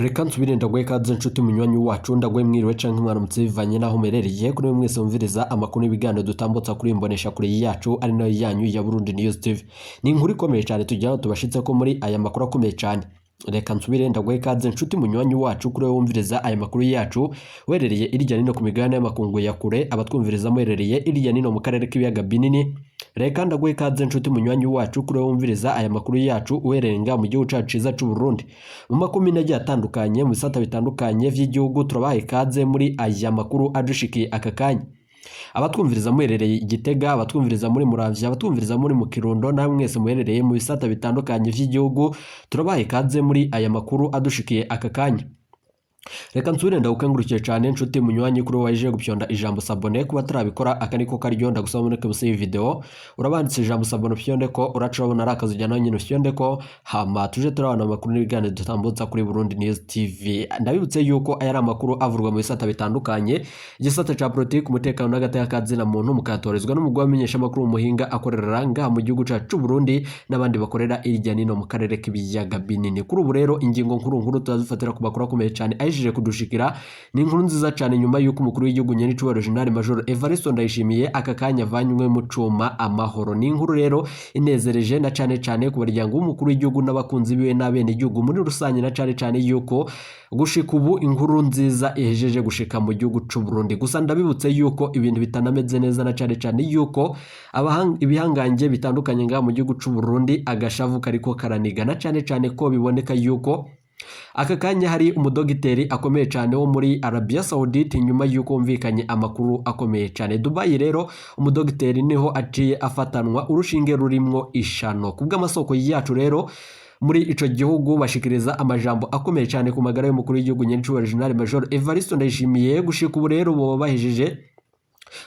Reka nsubire ndaguhe ikaze nshuti munywanyi wacu, ndaguhe mwiriwe canke mwaramutse bivanye n'aho muherereye. Kuri mwe mwese mumviriza amakuru n'ibiganiro dutambutsa kuri imbonesha kure yacu, ari nayo yanyu ya Burundi News TV. Ni inkuru ikomeye cyane tugira ngo tubashitse ko muri aya makuru akomeye cyane. Reka nsubire ndaguhe ikaze nshuti munywanyi wacu, kuri wowe wumviriza aya makuru yacu uherereye irya nino ku migabane y'amakungu ya kure, abatwumviriza muherereye irya nino mu karere k'ibiyaga binini. Reka ndaguhe ikaze nshuti munywanyi wacu, kuri wowe wumviriza aya makuru yacu uherereye ngaha mu gihugu cacu ciza c'u Burundi, mu makomine agiye atandukanye, mu bisata bitandukanye vy'igihugu. Turabaha ikaze muri aya makuru adushikiye aka kanya. Abatwumviriza muherereye i Gitega, abatwumviriza muri Muramvya, abatwumviriza muri mu Kirundo, namwe mwese muherereye mu bisata bitandukanye vy'igihugu, turabaha ikaze muri aya makuru adushikiye aka kanya. Reka nsubire ndagukengurukiye cyane nshuti munywanyi, kuri wowe waje gupyonda ijambo s'abonner. Kuba atarabikora, aka niko karyo ndagusaba muneke munsi y'iyi video urabanditse ijambo s'abonner, upyonde ko uraca urabona ari akazi ujyana nyine, upyonde ko, hama tuje turabona amakuru n'ibiganiro dutambutsa kuri Burundi News TV. Ndabibutse yuko aya ari amakuru avurwa mu bisata bitandukanye, igisata ca politiki, umutekano n'agateka ka muntu, mukatorezwa n'umugwi w'abamenyesha amakuru muhinga akorera ngaha mu gihugu cacu c'u Burundi n'abandi bakorera hirya nino mu karere k'ibiyaga binini. Kuri ubu rero, ingingo nkuru nkuru turazifatira ku makuru akomeye cyane ahejeje kudushikira. Ni inkuru nziza cyane nyuma y'uko umukuru w'igihugu nyenicubahiro General Major Evariste Ndayishimiye aka kanya avanywe mu cuma amahoro. Ni inkuru rero inezereje na cane cane ku baryango w'umukuru w'igihugu n'abakunzi biwe n'abenegihugu muri rusange, na cane cane yuko gushika ubu inkuru nziza ihejeje gushika mu gihugu c'u Burundi. Gusa ndabibutse yuko ibintu bitanameze neza, na cane cane yuko ibihangange bitandukanye ngaha mu gihugu c'u Burundi agashavu kariko karaniga, na cane cane ko biboneka yuko aka kanya hari umudogiteri akomeye cyane wo muri Arabia Saudite, nyuma y'uko humvikanye amakuru akomeye cyane Dubai. Rero umudogiteri niho aciye afatanwa urushinge rurimwo ishano. Ku bw'amasoko yacu rero muri ico gihugu, bashikiriza amajambo akomeye cyane ku magara y'umukuru w'igihugu nyenicubahiro General Major Evariste Ndayishimiye. Gushika ubu rero boba bahejeje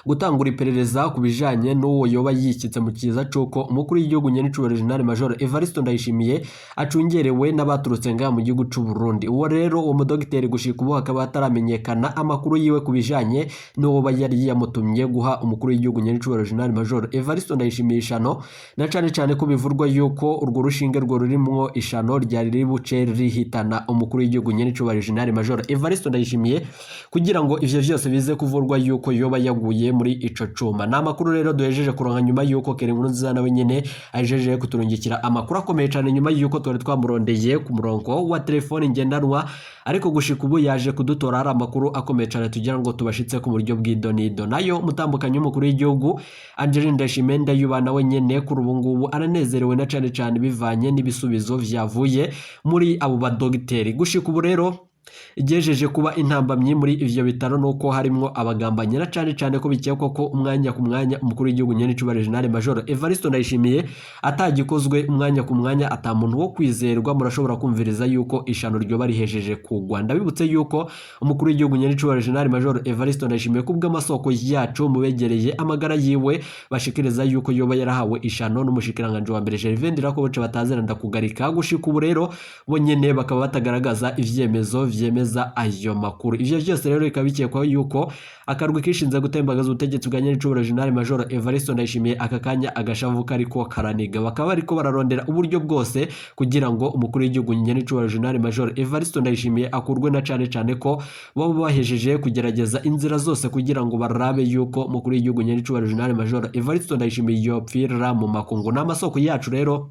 gutangura iperereza ku bijanye n'uwo yoba yikitse mu kiza c'uko umukuru w'igihugu nyenicubahiro General Major Evariste Ndayishimiye acungerewe n'abaturutse ngaha mu gihugu c'u Burundi. Uwo rero, uwo mudogiteri, gushika ubu hakaba hataramenyekana amakuru yiwe ku bijanye n'uwo yari yamutumye guha umukuru w'igihugu nyenicubahiro General Major Evariste Ndayishimiye ishano, na cane cane ko bivurwa yuko urwo rushinge rwo rurimwo ishano ryari ribuce rihitana umukuru w'igihugu nyenicubahiro General Major Evariste Ndayishimiye, kugira ngo ivyo vyose bize kuvurwa yuko yoba yaguye muri ico cuma. Ni amakuru rero duhejeje kuronka nyuma yuko Keri Nkurunziza nawe nyene ahejeje kuturungikira amakuru akomeye cane, nyuma yuko twari twamurondeye ku murongo wa telefoni ngendanwa, ariko gushika ubu yaje kudutora. Hari amakuru akomeye cane tugira ngo tubashitse ku buryo bw'idonido. Nayo umutambukanyi w'umukuru w'igihugu Angeline Ndayishimiye Ndayuba nawe nyene kuri ubu ngubu aranezerewe, na cane cane bivanye n'ibisubizo vyavuye muri abo badogiteri. Gushika ubu rero, igejeje kuba intambamyi muri ivyo bitaro nuko harimwo abagambanyi, na cane cane ko bikekwa ko umwanya ku mwanya umukuru w'igihugu nyenicubahiro General Major Evariste Ndayishimiye atagikozwe, umwanya ku mwanya ata muntu wo kwizerwa. Murashobora kumviriza yuko ishano ryoba rihejeje kugwa. Ndabibutse yuko umukuru w'igihugu nyenicubahiro General Major Evariste Ndayishimiye, kubw'amasoko yacu mubegereye amagara yiwe, bashikiriza yuko yoba yarahawe ishano n'umushikiranganje wa mbere Gervais Ndirakobuca batazira ndakugarika. Gushika ubu rero bo nyene bakaba batagaragaza ivyemezo vyemeza ayo makuru. Ivyo vyose rero bikaba bikekwa yuko akarwi kishinze gutembagaza ubutegetsi bwa nyenicubahiro General Major Evariste Ndayishimiye aka kanya agashavu kariko karaniga, bakaba bariko bararondera uburyo bwose kugira ngo umukuru w'igihugu nyenicubahiro General Major Evariste Ndayishimiye akurwe, na cane cane ko baba bahejeje kugerageza inzira zose kugira ngo barabe yuko umukuru w'igihugu nyenicubahiro General Major Evariste Ndayishimiye yopfira mu makungu. N'amasoko yacu rero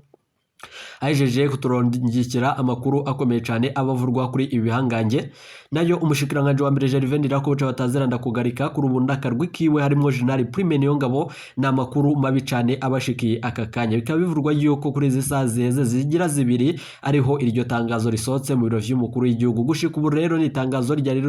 ahejeje kuturongikira amakuru akomeye cyane abavurwa kuri ibi bihangange. Nayo umushikiranganje wa mbere Gervais Ndirakobuca batazira ndakugarika, kuri ubu ndakarwi kiwe harimwo General Prime Niyongabo. Ni amakuru mabi cyane abashikiye aka kanya. Bikaba bivurwa yuko kuri izi saha ziheze zigira zibiri ariho iryo tangazo risohotse mu biro vy'umukuru w'igihugu. Gushika ubu rero ni itangazo ryari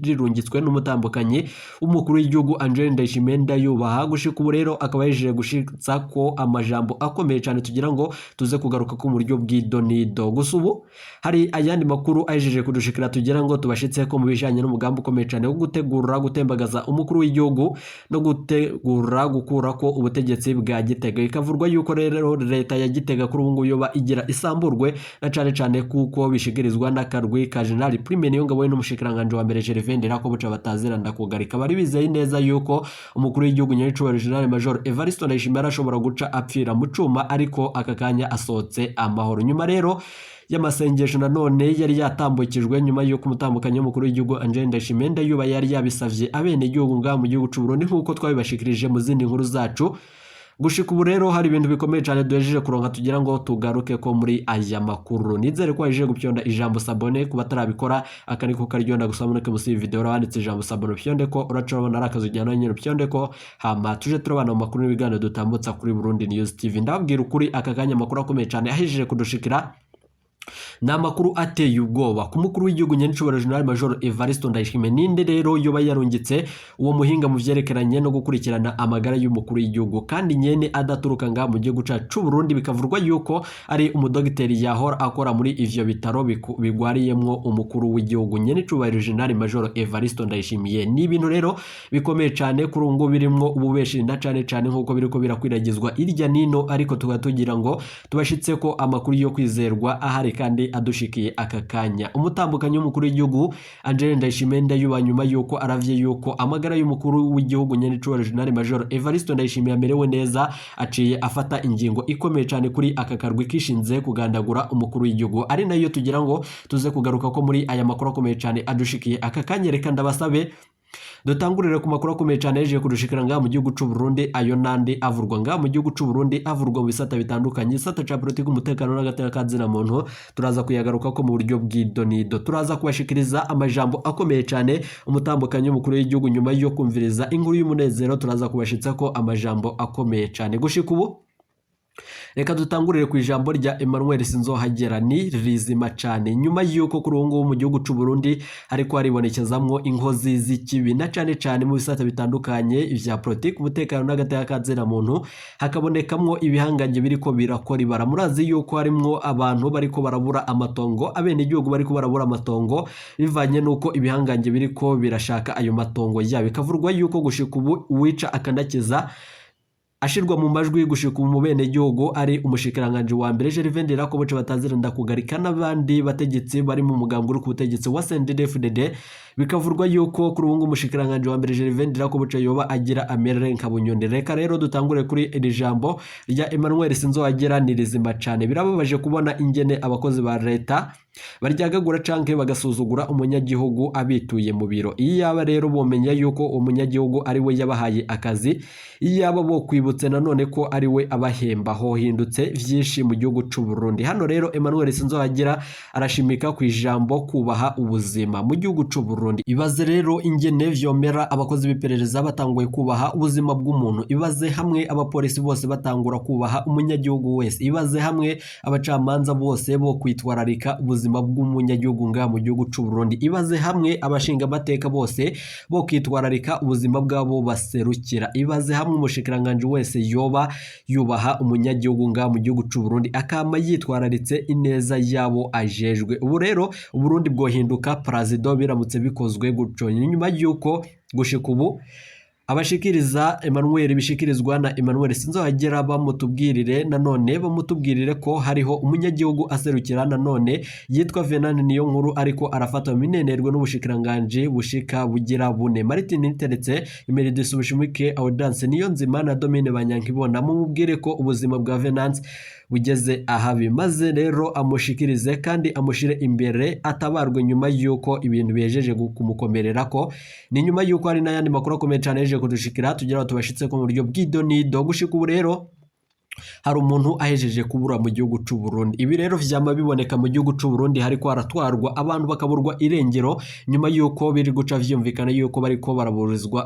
rirungitswe n'umutambukanyi w'umukuru w'igihugu Angeline Ndayishimiye Ndayubaha. Gushika ubu rero akaba yahejeje gushitsa ko amajambo akomeye cyane tugira ngo tuze kugaruka ko mu buryo bw'idonido. Gusa ubu hari ayandi makuru ahejeje kudushikira tugira ngo tubashitse ko mu bijanye n'umugambi ukomeye cyane wo gutegura gutembagaza umukuru w'igihugu no gutegura gukura ko ubutegetsi bwa Gitega. Bikavurwa yuko rero leta ya Gitega kuri ubu ngubu yoba igira isamburwe, na cane cane kuko bishikirizwa n'akarwi ka General Prime Niyongabo n'umushikiranganje wa mbere Gervais Ndirakobuca batazira ndakugarika. Bari bizeye neza yuko umukuru w'igihugu nyenicubahiro General Major Evariste Ndayishimiye arashobora guca apfira mu cuma, ariko aka kanya asohotse. Basohotse amahoro. Nyuma rero y'amasengesho nanone yari yatambukijwe nyuma y'uko umutambukanyi w'umukuru w'igihugu Angel Ndayishimiye Ndayuba yari yabisavye abenegihugu ngaha mu gihugu c'u Burundi, nk'uko twabibashikirije mu zindi nkuru zacu. Gushika ubu rero hari ibintu bikomeye cyane duhejeje kuronka tugira ngo tugaruke ko muri aya makuru. Nizere ko wahejeje gupyonda ijambo s'abonner. Ku batarabikora, aka niko karyonda gusa. Muneke musi iyi video wanditse ijambo s'abonner, upyonde ko uraca urabona ari akazu ujyana nyine, upyonde ko, hama tuje turabana mu makuru n'ibiganiro dutambutsa kuri Burundi News TV. Ndababwira ukuri, aka kanya amakuru akomeye cyane ahejeje kudushikira ni amakuru ateye ubwoba ku mukuru w'igihugu nyenicubahiro General Major Evariste Ndayishimiye. Ninde rero yoba yarungitse uwo muhinga mu vyerekeranye no gukurikirana amagara y'umukuru w'igihugu, kandi nyene adaturuka ngaha mu gihugu cacu c'u Burundi? Bikavurwa yuko ari umudogiteri yahora akora muri ivyo bitaro bigwariyemwo umukuru w'igihugu nyenicubahiro General Major Evariste Ndayishimiye. Ni ibintu rero bikomeye cane kuri ubu ngubu, birimwo ububeshi na cane cane nk'uko biriko birakwiragizwa irya nino, ariko tukaba tugira ngo tubashitse ko amakuru yo kwizerwa ahari kandi adushikiye aka kanya. Umutambukanyi w'umukuru w'igihugu Angel Ndayishimiye Ndayuba, nyuma yuko aravye yuko amagara y'umukuru w'igihugu nyenicubahiro General Major Evariste Ndayishimiye amerewe neza, aciye afata ingingo ikomeye cane kuri aka karwi kishinze kugandagura umukuru w'igihugu, ari nayo tugira ngo tuze kugaruka ko muri aya makuru akomeye cane adushikiye aka kanya. Reka ndabasabe dutangurire ku makuru akomeye cyane yaje kudushikira ngaha mu gihugu c'u Burundi. Ayo nandi avurwa ngaha mu gihugu c'u Burundi, avurwa mu bisata bitandukanye, isata ca politiki, umutekano n'agateka ka zina muntu, turaza kuyagaruka ko mu buryo bw'idonido. Turaza kubashikiriza amajambo akomeye cyane umutambukanyi w'umukuru w'igihugu nyuma yo kumviriza inkuru y'umunezero, turaza kubashitsa ko amajambo akomeye cyane. Gushika ubu reka dutangurire ku ijambo rya Emmanuel Sinzohagera, ni rizima cyane, nyuma y'uko kuri ubu ngubu mu gihugu c'u Burundi hariko haribonekezamwo inkozi z'ikibi, na cane cane mu bisata bitandukanye vya politiki, umutekano n'agateka ka zina muntu, hakabonekamwo ibihangange biriko birakora ibara. Murazi yuko harimwo abantu bariko barabura amatongo, abenegihugu bariko barabura amatongo bivanye n'uko ibihangange biriko birashaka ayo matongo yabo. Bikavurwa yuko gushika ubu uwica akanakiza ashirwa mu majwi gushika ubu mu benegihugu ari umushikiranganji wa mbere Gervais Ndirakobuca batazira ndakugarika n'abandi bategetsi bari mu mugambwe uri ku butegetsi wa CNDD-FDD. Bikavurwa yuko kuri ubu ngubu umushikiranganji wa mbere Gervais Ndirakobuca yoba agira amere nka Bunyoni. Reka rero dutangure kuri iri jambo rya Emmanuel Sinzohagera, ni rizima cane. Birababaje kubona ingene abakozi ba leta baryagagura canke bagasuzugura umunyagihugu abituye mu biro. Iyo yaba rero bomenya yuko umunyagihugu ari we yabahaye akazi, iyo yaba bokwibutse nanone ko ari we abahemba, hohindutse vyinshi mu gihugu c'u Burundi. Hano rero Emmanuel Sinzohagera arashimika ku ijambo kubaha ubuzima mu gihugu c'u Burundi. Ibaze rero ingene vyomera abakozi b'iperereza batanguye kubaha ubuzima bw'umuntu. Ibaze hamwe abapolisi bose batangura kubaha umunyagihugu wese. Ibaze hamwe abacamanza bose bo kwitwararika ubuzima bw'umunyagihugu ngaha mu gihugu c'u Burundi. Ibaze hamwe abashinga amateka bose bo kwitwararika ubuzima bw'abo baserukira. Ibaze hamwe umushikiranganji wese yoba yubaha umunyagihugu ngaha mu gihugu c'u Burundi, akama yitwararitse ineza yabo ajejwe. Ubu rero Uburundi bwohinduka paradizo biramutse bikozwe gutyo. Nyuma y'uko gushika ubu abashikiriza Emmanuel, bishikirizwa na Emmanuel Sinzohagera, bamutubwirire nanone, bamutubwirire ko hariho umunyagihugu aserukira nanone yitwa Venant niyo nkuru, ariko arafatwa minenerwe n'ubushikiranganje bushika bugira bune: Martin Niteretse, Emeridus Bushimike, Audance niyo nzima na Domine Banyankibona. Mumubwire ko ubuzima bwa Venant bugeze ahabi, maze rero amushikirize kandi amushire imbere atabarwe nyuma y'uko ibintu bihejeje kumukomerera ko ni nyuma y'uko hari n'ayandi makuru akomeye cyane yaje kudushikira tugira ngo tubashitse ko mu buryo bw'idonido. Gushika ubu rero hari umuntu ahejeje kubura mu gihugu c'u Burundi. Ibi rero vyama biboneka mu gihugu c'u Burundi, hariko haratwarwa abantu bakaburwa irengero nyuma y'uko biri guca vyumvikana yuko bariko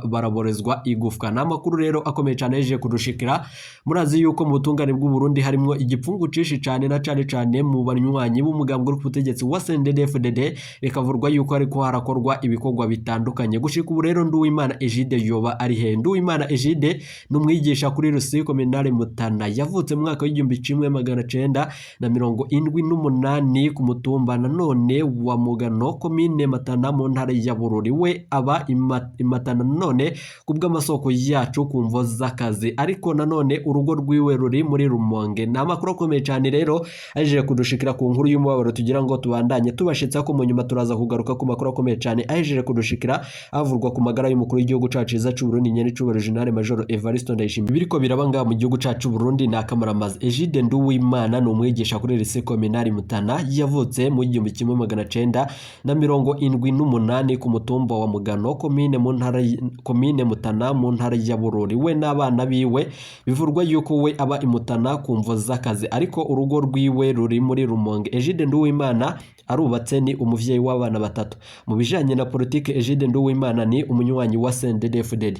baraborezwa igufwa. Ni amakuru rero akomeye cyane yaje kudushikira. Murazi yuko mu butungane bw'u Burundi harimwo igipfungu cinshi cane, na cane cane mu banywanyi b'umugambwe uri ku butegetsi wa CNDD-FDD, bikavurwa yuko hariko harakorwa ibikorwa bitandukanye. Gushika ubu rero Nduwimana Egide yoba ari he? Nduwimana Egide ni umwigisha kuri Lycée Communale Mutana, yavutse mu mwaka w'1978 ku mutumba nanone wa Mugano, komine Matana, mu ntara ya Bururi. We aba i Matana nanone ku bw'amasoko yacu ku mvo z'akazi, ariko nanone urugo rwiwe ruri muri Rumonge. Ni amakuru akomeye cyane rero ahejeje kudushikira ku nkuru y'umubabaro, tugira ngo tubandanye tubashitsa ko mu nyuma turaza kugaruka ku makuru akomeye cyane ahejeje kudushikira avurwa ku magara y'umukuru w'igihugu cacu ciza c'u Burundi nyene c'ubahiro General Major Evariste Ndayishimiye. Biriko biraba ngaha mu gihugu cacu Burundi. ni akamaramaza. Egide Nduwimana ni umwigisha kuri Lycée Communale Mutana, yavutse mu 1978 ku mutumba wa Mugano, komine mu ntara komine Mutana mu ntara ya Bururi. We n'abana biwe bivurwa yuko we aba i Mutana ku mvo z'akazi, ariko urugo rwiwe ruri muri Rumonge. Egide Nduwimana arubatse, ni umuvyeyi w'abana batatu. Mu bijanye na politike, Egide Nduwimana ni umunywanyi wa CNDD-FDD.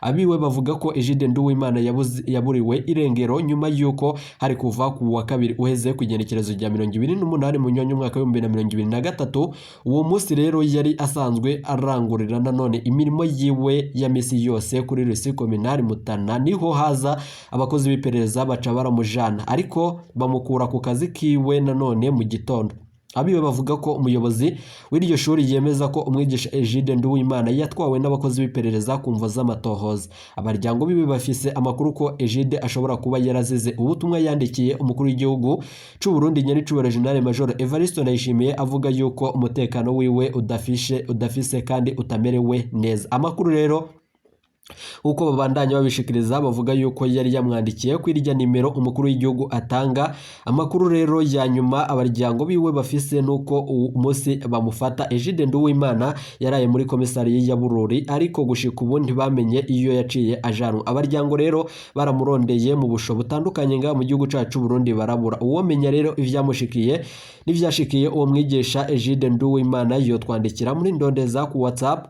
Abiwe bavuga ko Egide Nduwimana yaburiwe irengero nyuma y'uko hari kuva ku wa kabiri uheze ku igenekerezo rya 28 Munyonyo umwaka w'2023. Uwo munsi rero yari asanzwe arangurira nanone imirimo yiwe ya misi yose kuri Lycée Communale Mutana, niho haza abakozi b'iperereza baca baramujana, ariko bamukura ku kazi kiwe nanone mu gitondo. Abiwe bavuga ko umuyobozi w'iryo shuri yemeza ko umwigisha Egide Nduwimana yatwawe n'abakozi b'iperereza ku mvo z'amatohoza. Abaryango biwe bafise amakuru ko Egide ashobora kuba yarazize ubutumwa yandikiye umukuru w'igihugu c'u Burundi nyenicubahiro General Major Evariste Ndayishimiye, avuga yuko umutekano wiwe udafise kandi utamerewe neza. Amakuru rero uko babandanya babishikiriza, bavuga yuko yari yamwandikiye ko irya nimero umukuru w'igihugu atanga. Amakuru rero ya nyuma abaryango biwe bafise nuko umunsi bamufata Egide Nduwimana yaraye muri komisariya ya Bururi, ariko gushika ubu ntibamenye iyo yaciye ajanwa. Abaryango rero baramurondeye mu busho butandukanye ngaha mu gihugu cacu Burundi, barabura. Uwomenya rero ivyamushikiye n'ivyashikiye uwo mwigisha Egide Nduwimana yotwandikira muri ndondeza ku WhatsApp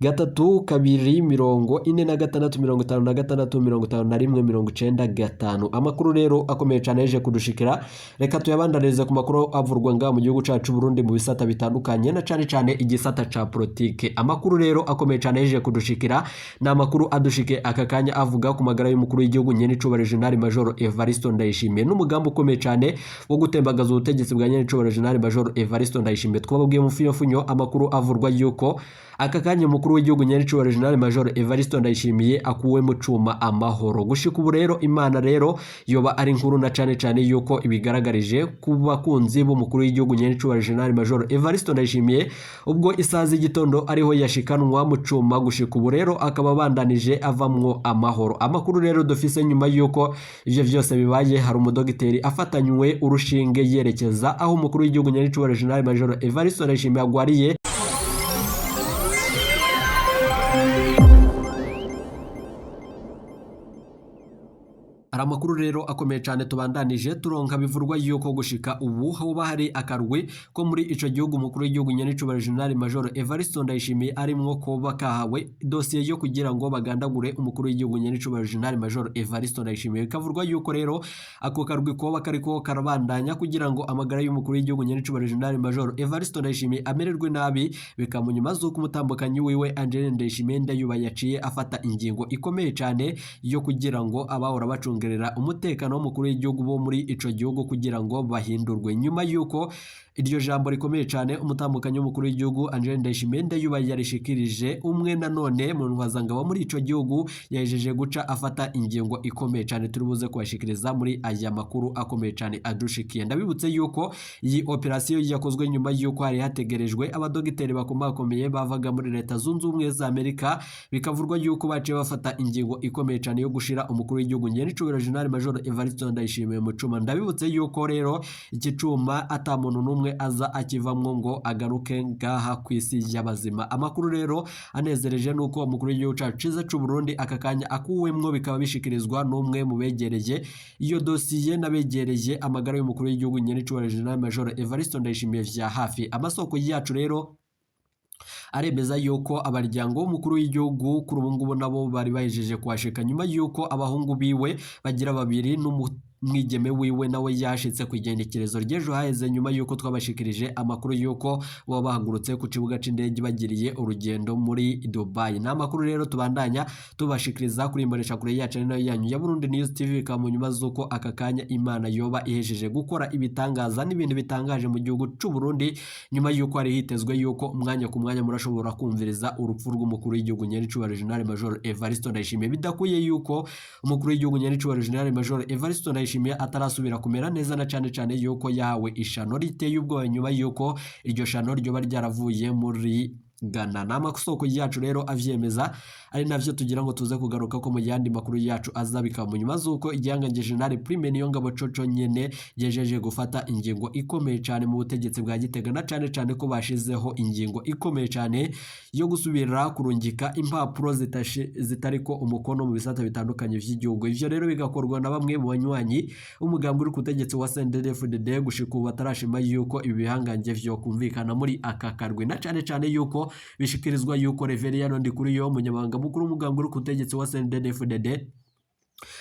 3 2 46 56 51 95. Amakuru rero akomeye cyane yaje kudushikira, reka tuyabandanize ku makuru avurwa ngaha mu gihugu cacu Burundi mu bisata bitandukanye, na cane cane igisata ca politike. Amakuru rero akomeye cyane yaje kudushikira ni amakuru adushike aka kanya avuga ku magara y'umukuru w'igihugu nyenicubahiro General Major Evariste Ndayishimiye n'umugambi ukomeye cyane wo gutembagaza ubutegetsi bwa nyenicubahiro General Major Evariste Ndayishimiye. Twababwiye mu funyo amakuru avurwa yuko aka kanya umukuru w'igihugu nyenicubahiro General Major Evariste Ndayishimiye akuwe mu cuma amahoro. Gushika ubu rero Imana rero yoba ari nkuru, na cane cane yuko ibigaragarije ku bakunzi b'umukuru w'igihugu nyenicubahiro General Major Evariste Ndayishimiye, ubwo isaha z'igitondo ariho yashikanwa mu cuma. Gushika ubu rero akaba abandanije avamwo amahoro. Amakuru rero dufise nyuma yuko ivyo vyose bibaye, hari umudogiteri afatanywe urushinge yerekeza aho umukuru w'igihugu nyenicubahiro General Major Evariste Ndayishimiye agwariye. Hari amakuru rero akomeye cyane tubandanije turonka, bivurwa yuko gushika ubu hoba hari akarwi ko muri ico gihugu umukuru w'igihugu nyenicubahiro General Major Evariste Ndayishimiye arimwo, koba kahawe dosiye yo kugira ngo bagandagure umukuru w'igihugu nyenicubahiro General Major Evariste Ndayishimiye. Bikavurwa yuko rero ako karwi koba kariko karabandanya kugira ngo amagara y'umukuru w'igihugu nyenicubahiro General Major Evariste Ndayishimiye amererwe nabi. Bikaba nyuma z'uko umutambukanyi wiwe Angeline Ndayishimiye Ndayuba yaciye afata ingingo ikomeye cyane yo kugira ngo abahora bacungerera umutekano w'umukuru w'igihugu bo muri ico gihugu kugira ngo bahindurwe, nyuma y'uko iryo jambo rikomeye cyane umutambukanyi w'umukuru w'igihugu Angeline Ndayishimiye Ndayuba yarishikirije umwe nanone mu ntwazangabo muri ico gihugu, yahejeje guca afata ingingo ikomeye cyane turi buze kubashikiriza muri aya makuru akomeye cyane adushikiye. Ndabibutse yuko iyi operasiyo yakozwe nyuma y'uko hari hategerejwe abadogiteri bakomakomeye bavaga muri Leta Zunze Ubumwe za Amerika. Bikavurwa yuko baciye bafata ingingo ikomeye cyane yo gushira umukuru w'igihugu nyenicubahiro General Major Evariste Ndayishimiye mu cuma. Ndabibutse yuko rero iki cuma ata muntu n'umwe aza akivamwo ngo agaruke ngaha ku isi y'abazima. Amakuru rero anezereje nuko umukuru w'igihugu cacu ciza c'u Burundi aka kanya akuwemwo, bikaba bishikirizwa n'umwe mu begereye iyo dosiye n'abegereye amagara y'umukuru w'igihugu nyenicubahiro General Major Evariste Ndayishimiye vya hafi. Amasoko yacu rero aremeza yuko abaryango b'umukuru w'igihugu kuri ubu ngubu nabo bari bahejeje kuhashika, nyuma yuko abahungu biwe bagira babiri n'umwigeme wiwe nawe yashitse ku igenekerezo ry'ejo haheze, nyuma yuko twabashikirije amakuru yuko baba bahagurutse ku kibuga c'indege bagiriye urugendo muri Dubai. Ni amakuru rero tubandanya tubashikiriza kuri imbonesha kure yacu ari nayo yanyu ya Burundi News TV. Bikaba mu nyuma z'uko aka kanya Imana yoba ihejeje gukora ibitangaza n'ibintu bitangaje mu gihugu c'u Burundi, nyuma yuko hari hitezwe yuko umwanya ku mwanya murashobora kumviriza urupfu rw'umukuru w'igihugu nyenicubahiro General Major Evariste Ndayishimiye. Bidakuye yuko umukuru w'igihugu nyenicubahiro General Major Evariste Ndayishimiye atarasubira kumera neza, na cane cane yuko yahawe ishano riteye ubwoba nyuma yuko iryo shano ryoba ryaravuye muri Ghana. Ni amasoko yacu rero avyemeza, ari navyo tugira ngo tuze kugaruka ko mu yandi makuru yacu aza, bikaba mu nyuma z'uko igihangange General Prime Niyongabo coco nyene yejeje gufata ingingo ikomeye cane mu butegetsi bwa Gitega, na cane cane ko bashizeho ingingo ikomeye cane yo gusubira kurungika impapuro zitariko umukono mu bisata bitandukanye vy'igihugu. Ivyo rero bigakorwa na bamwe mu banywanyi umugambi uri ku butegetsi wa CNDD-FDD gushika ubu batarashima yuko ibi bihangange vyo kumvikana muri aka karwi, na cane cane yuko bishikirizwa yuko Reverien Ndikuriyo, umunyamabanga mukuru w'umugambi uri ku butegetsi wa CNDD-FDD,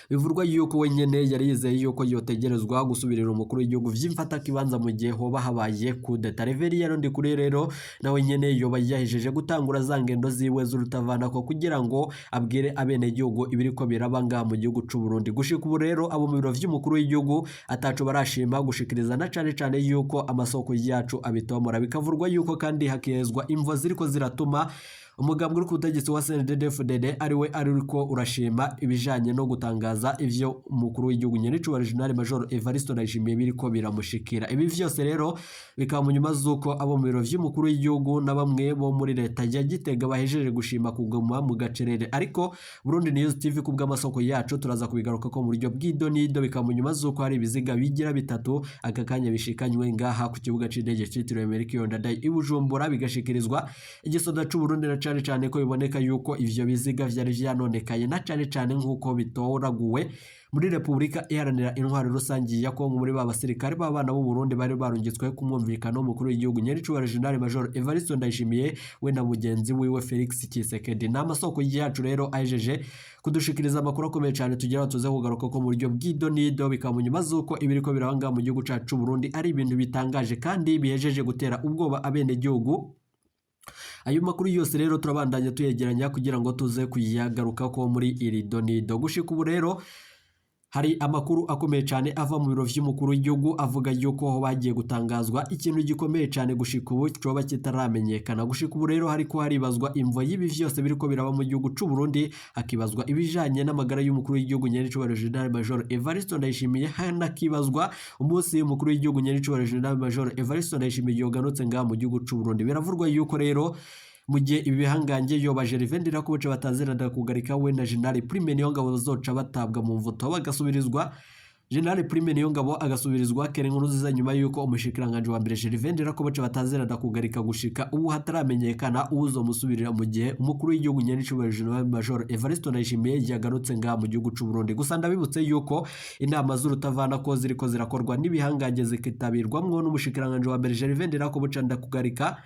bivurwa yuko wenyene yari yizeye yuko yotegerezwa gusubirira umukuru w'igihugu vy'imfatakibanza mu gihe hoba habaye kudeta. Reverien Ndikuriyo rero nawe nyene yoba yahejeje gutangura za ngendo ziwe z'urutavanako kugira ngo abwire abenegihugu ibiriko biraba ngaha mu gihugu c'u Burundi. Gushika ubu rero abo mu biro vy'umukuru w'igihugu ataco barashima gushikiriza, na cane cane yuko amasoko yacu abitomora. Bikavurwa yuko kandi hakihezwa imvo ziriko ziratuma umugambwe uri ku butegetsi wa CNDD-FDD ariwe ariko urashima ibijanye no gutangaza ivyo umukuru w'igihugu nyenicubahiro General Major Evariste Ndayishimiye biriko biramushikira. Ibi vyose rero bikaba mu nyuma z'uko abo mu biro vy'umukuru w'igihugu na bamwe bo muri leta ya Gitega bahejeje gushima kuguma mu gacerere. Ariko Burundi News TV ku bw'amasoko yacu turaza kubigaruka ko mu buryo bw'idonido. Bikaba mu nyuma z'uko hari ibiziga bigira bitatu aka kanya bishikanywe ngaha ku kibuga c'indege citiriwe Melchior Ndadaye i Bujumbura, bigashikirizwa igisoda c'u Burundi, na cane cane ko biboneka yuko ivyo biziga vyari vyanonekaye, na cane cane nk'uko bitoraguwe muri Repubulika Iharanira Intwaro Rusangi ya Kongo muri ba basirikare b'abana b'u Burundi bari barungitswe ku mwumvikano w'umukuru w'igihugu nyenicubahiro General Major Evariste Ndayishimiye we na mugenzi wiwe Felix Tshisekedi. Ni amasoko yacu rero ahejeje kudushikiriza amakuru akomeye cane tugira tuze kugaruka ko mu buryo bw'idonido. Bikaba mu nyuma z'uko ibiriko biraba mu gihugu cacu c'u Burundi ari ibintu bitangaje kandi bihejeje gutera ubwoba abenegihugu. Ayo makuru yose rero turabandanya tuyegeranya kugira ngo tuze kuyagaruka ko muri iri donido. Gushika ubu rero hari amakuru akomeye cyane ava mu biro vy'umukuru w'igihugu avuga yuko bagiye gutangazwa ikintu gikomeye cyane gushika ubu coba kitaramenyekana. Gushika ubu rero hariko haribazwa imvo y'ibi vyose biriko biraba mu gihugu c'u Burundi, hakibazwa ibijanye n'amagara y'umukuru w'igihugu nyenicubahiro General Major Evariste Ndayishimiye, hanakibazwa umunsi umukuru w'igihugu nyenicubahiro General Major Evariste Ndayishimiye yoganutse ngaha mu gihugu c'u Burundi. Biravurwa yuko rero mu gihe ibi bihangange yoba Gervais Ndirakobuca batazirana kugarika we na General Prime Niyongabo bazoca batabwa mu mvuto, bagasubirizwa General Prime Niyongabo agasubirizwa Kere Nkurunziza, nyuma yuko umushikiranganje wa mbere Gervais Ndirakobuca batazirana kugarika gushika ubu hataramenyekana uwuzomusubirira mu gihe umukuru w'igihugu nyenicubahiro General Major Evariste Ndayishimiye yagarutse ngaha mu gihugu c'u Burundi. Gusa ndabibutse yuko inama z'urutavana ko ziriko zirakorwa n'ibihangange zikitabirwamwo n'umushikiranganje wa mbere Gervais Ndirakobuca ndakugarika,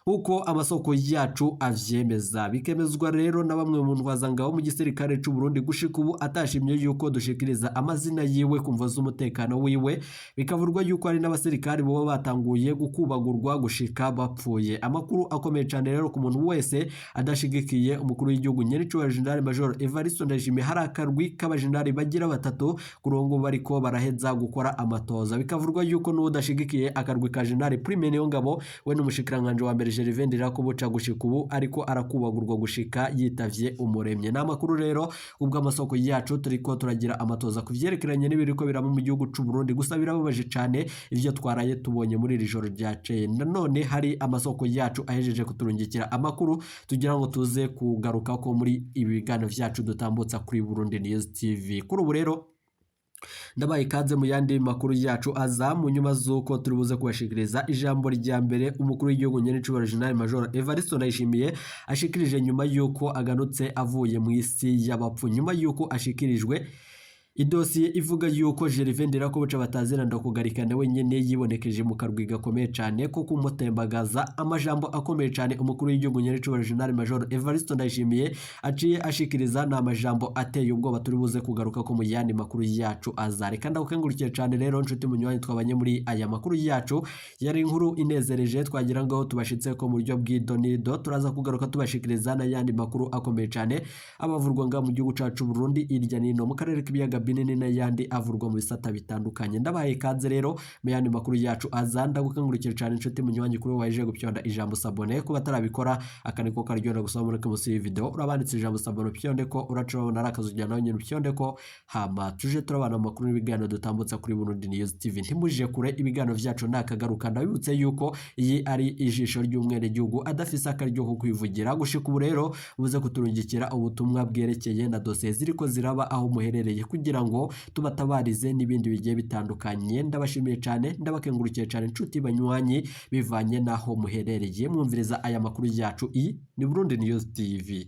uko amasoko yacu avyemeza, bikemezwa rero na bamwe mu ntwazangabo mu gisirikare c'u Burundi gushika ubu atashimye yuko dushikiriza amazina yiwe kumva z'umutekano wiwe. Bikavurwa yuko hari n'abasirikare boba batanguye gukubagurwa gushika bapfuye. Amakuru akomeye cyane rero ku muntu wese adashigikiye umukuru w'igihugu nyenicubahiro General Major Evariste Ndayishimiye, hari akarwi k'abajenerali bagira batatu kurongo bariko baraheza gukora amatoza. Bikavurwa yuko n'udashigikiye akarwi ka General Prime Niyongabo we n'umushikiranganje wa mbere Gervais Ndirakobuca gushika ubu ariko arakubagurwa gushika yitavye umuremye. Ni amakuru rero ubwo amasoko yacu turiko turagira amatoza ku vyerekeranye n'ibiriko biraba mu gihugu c'u Burundi. Gusa birababaje cane ivyo twaraye tubonye muri iri joro ryaceye. Nanone hari amasoko yacu ahejeje kuturungikira amakuru tugira ngo tuze kugaruka ko muri ibi biganiro vyacu dutambutsa kuri Burundi News TV. Kuri ubu rero ndabaye ikaze mu yandi makuru yacu aza mu nyuma z'uko turi buze kubashikiriza ijambo rya mbere umukuru w'igihugu nyenicubahiro General Major Evariste Ndayishimiye ashikirije nyuma y'uko aganutse avuye mu isi y'abapfu, nyuma y'uko ashikirijwe idosiye ivuga yuko Gervais Ndirakobuca batazirana ndakugarika nawe nyene yibonekeje mu karwi gakomeye cane ko kumutembagaza. Amajambo akomeye cane umukuru w'igihugu nyenicubahiro General Major Evariste Ndayishimiye aciye ashikiriza ni amajambo ateye ubwoba turi buze kugaruka ko mu yandi makuru yacu aza. Reka ndagukengurukiye cane rero nshuti munywanyi twabanye muri aya makuru yacu, yari inkuru inezereje twagira ngo tubashitse ko mu buryo bw'idonido. Turaza kugaruka tubashikiriza n'ayandi makuru akomeye cane abavurwa nga mu gihugu cacu Burundi, irya nino mu karere k'ibiyaga binini n'ayandi avurwa mu bisata bitandukanye. Ndabahaye ikaze rero mu yandi makuru yacu aza. Ndagukangurikira cyane inshuti munywanyi kuri wowe waje gupyonda ijambo s'abonner. Kuba atarabikora, aka niko karyohera gusoma muri munsi y'iyi video urabanditse ijambo s'abonner, upyonde ko uraca urabona ari akazu nawe nyine upyonde ko, hama tuje turabana mu makuru n'ibiganiro dutambutsa kuri Burundi News TV. Ntimuje kure, ibiganiro vyacu nakagaruka. Ndabibutse yuko iyi ari ijisho ry'umwenegihugu adafise akaryo ko kwivugira. Gushika ubu rero muze kuturungikira ubutumwa bwerekeye na dosiye ziriko ziraba aho muherereye kugira ngo tubatabarize n'ibindi bigiye bitandukanye. Ndabashimiye cyane, ndabakengurukiye cyane inshuti banywanyi, bivanye n'aho muherereye mwumviriza aya makuru yacu. Iyi ni Burundi News TV.